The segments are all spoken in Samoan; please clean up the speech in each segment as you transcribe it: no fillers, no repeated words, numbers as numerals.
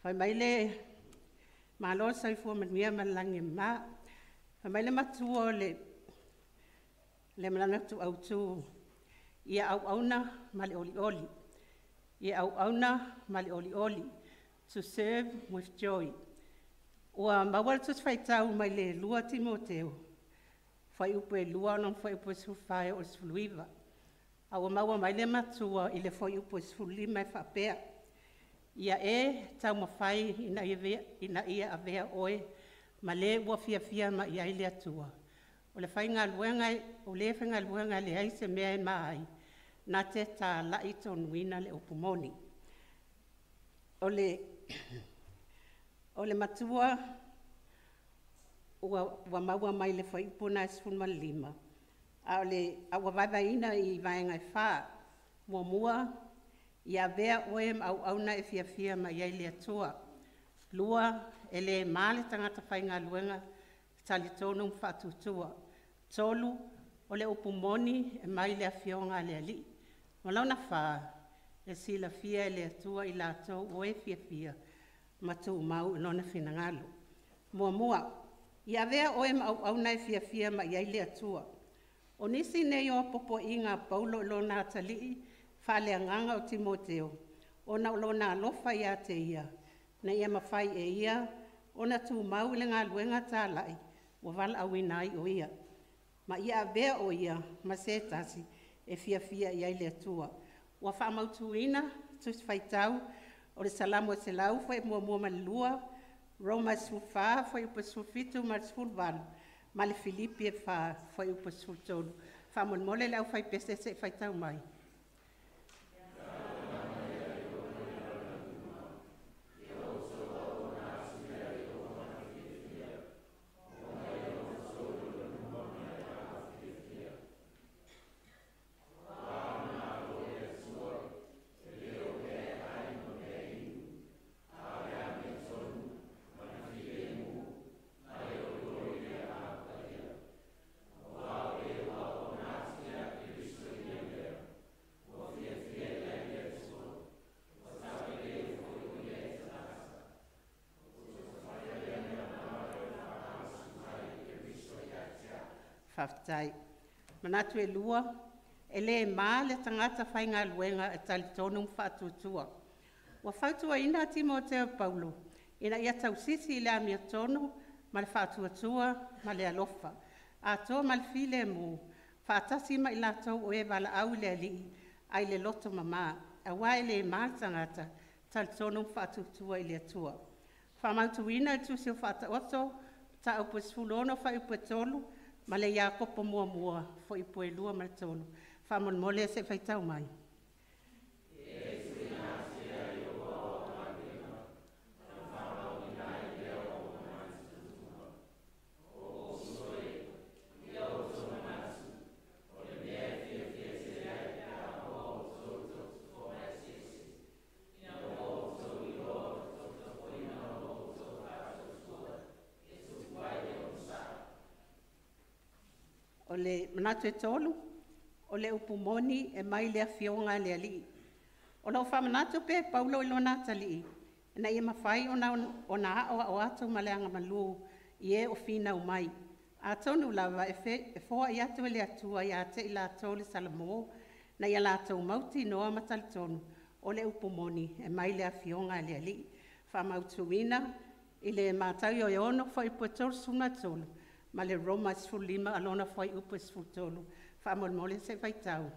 Fai mai le Malo le soifua manuia ma le lagi e mama. Fai mai le matua o le manatu autu, ia auauna ma le olioli. Ia auauna ma le olioli, to serve with joy. Ua maua le Tusi Faitau mai le 2 Timoteo, fuaiupu e 2 lona fuaiupu e 14 e oo i le 19. A ua maua mai le matua i le fuaiupu e 15 e faapea: Ia e taumafai ina ia avea oe ma le ua fiafia mai ai le Atua. O le faigaluega, o le faigaluega e leai se mea e ma ai, na te talai tonuina le upu moni. O le matua ua maua mai le fuaiupu lena e 15, a ua vaevaeina i vaega e 4. Muamua, ia avea oe ma auauna e fiafia mai ai le Atua. Lua, e le ma le tagata faigaluega, talitonu ma faatuatua. Tolu, o le upu moni e mai le Afioga a le Alii. Ma lona fa, e silafia e le Atua i latou o e fiafia ma tumau i lona finagalo. Muamua, ia avea oe ma auauna e fiafia mai ai le Atua. O nisi nei o popoeina a Paulo i lona atalii faaleagaga o Timoteo, ona o lona alofa ia te ia, ina ia mafai e ia ona tumau i le galuega talai ua valaauina ai o ia, ma ia avea o ia ma se tasi e fiafia i ai le Atua. Ua faamautuina Tusi Faitau o le Salamo e 100 fuaiupu 1 ma le 2, Roma 14 fuaiupu 17 ma le 18, ma le Filipi e 4 fuaiupu 13. Faamolemole le aufaipese se i faitau mai. Faafetai. Manatu e lua, e le ma le tagata faigaluega e talitonu ma faatuatua. Ua fautuaina Timoteo e Paulo ina ia tausisi i le amiotonu ma le faatuatua ma le alofa, atoa ma le filemu, faatasi ma i latou o e valaau i le Alii ae le loto mama, aua e le ma le tagata talitonu ma faatuatua i le Atua. Faamautuina le Tusi o Faataoto, Mataupu e 16 fuaiupu e 3 ma le Iakopo muamua, fuaiupu e 2 ma le 3. Faamolemole se i faitau mai. O le manatu e tolu, o le upu moni e mai le Afioga a le Alii. O lo o faamanatu pea e Paulo i lona atalii, ina ia mafai ona aoao atu ma le agamalu i e o finau mai. Atonu lava e foai atu e le Atua ia te i latou le salamo, na ia latou mautinoa ma talitonu o le upu moni e mai le Afioga a le Alii. Faamautuina i le Mataio e 6 fuaiupu e 33 ma le Roma 15 alona fuaiupu e 13. Faamolemole se i faitau.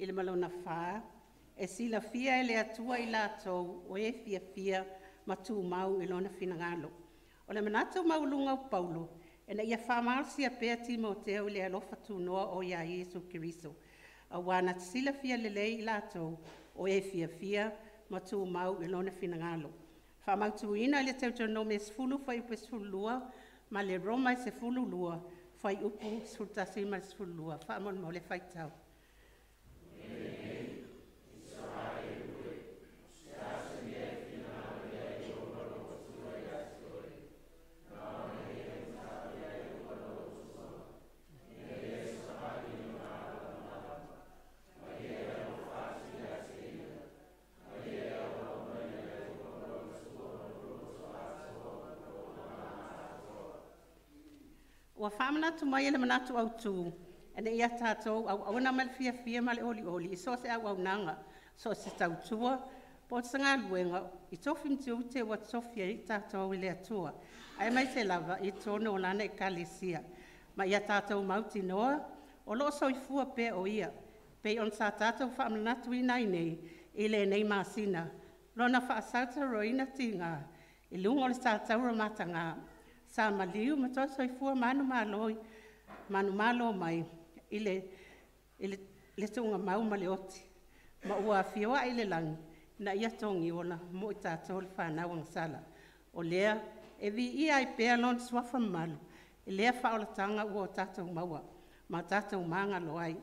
I le ma lona fa, e silafia e le Atua i latou o e fiafia ma tumau i lona finagalo. O le manatu maualuga o Paulo, ina ia faamalosia pea Timoteo i le alofa tunoa o ia Iesu Keriso, aua na te silafia lelei i latou o e fiafia ma tumau i lona finagalo. Faamautuina i le Teutonomi 10 fuaiupu 12 ma le Roma 12 fuaiupu 11 ma le 12. Faamolemole faitau. Ua faamanatu mai e le manatu autu, ina ia tatou auauna ma le fiafia ma le olioli i so o se auaunaga, so o se tautua po o se galuega i tofi ma tiute ua tofia ai tatou e le Atua, aemaise lava i totonu o Lana Ekalesia. Ma ia tatou mautinoa o lo o soifua pea o Ia, pei ona sa tatou faamanatuina ai nei i lenei masina Lona faasalosaloina tiga i luga o le satauro mataga, sa maliu ma toe soifua manumalo mai i le tuugamau ma le oti, ma ua afioai i le lagi ina ia togiola mo i tatou le fanau agasala. O lea e viia ai pea Lona Suafa mamalu i lea faaolataga ua tatou maua ma tatou magalo ai,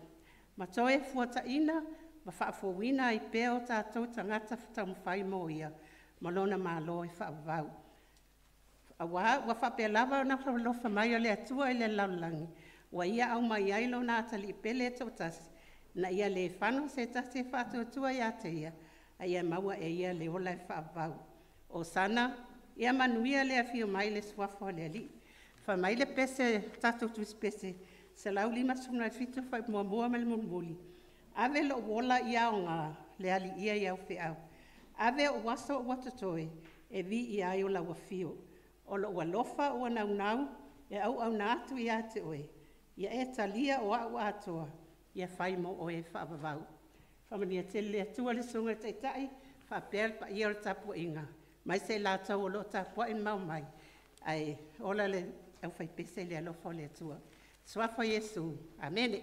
ma toe fuata'ina ma faafouina ai pea o tatou tagata taumafai mo Ia ma Lona Malo e faavavau. Aua ua faapea lava ona alofa mai o le Atua i le lalolagi, ua Ia aumai ai Lona Atalii Pele e toatasi, ina ia le fano se tasi e faatuatua ia te Ia, a ia maua e ia le ola e faavavau. Osana, ia manuia le afio mai i le Suafa o le Alii. Fai mai le pese, le tatou Tusipese 157 fuaiupu 1 ma le mulimuli, “Ave lou ola ia aoga le aliia i au feau, ave o'u aso ua totoe e viia ai o lau afio. O lo'u alofa ua naunau e auauna atu ia te oe, ia e talia o a'u atoa, ia fai mo oe e faavavau.” Faamanuia tele le Atua i le Susuga i le Taitai faapea le paia o le tapuaiga, aemaise i latou o lo o tapuai mamao mai, ae ola le aufaipese i le alofa o le Atua. I le Suafa o Iesu, amene.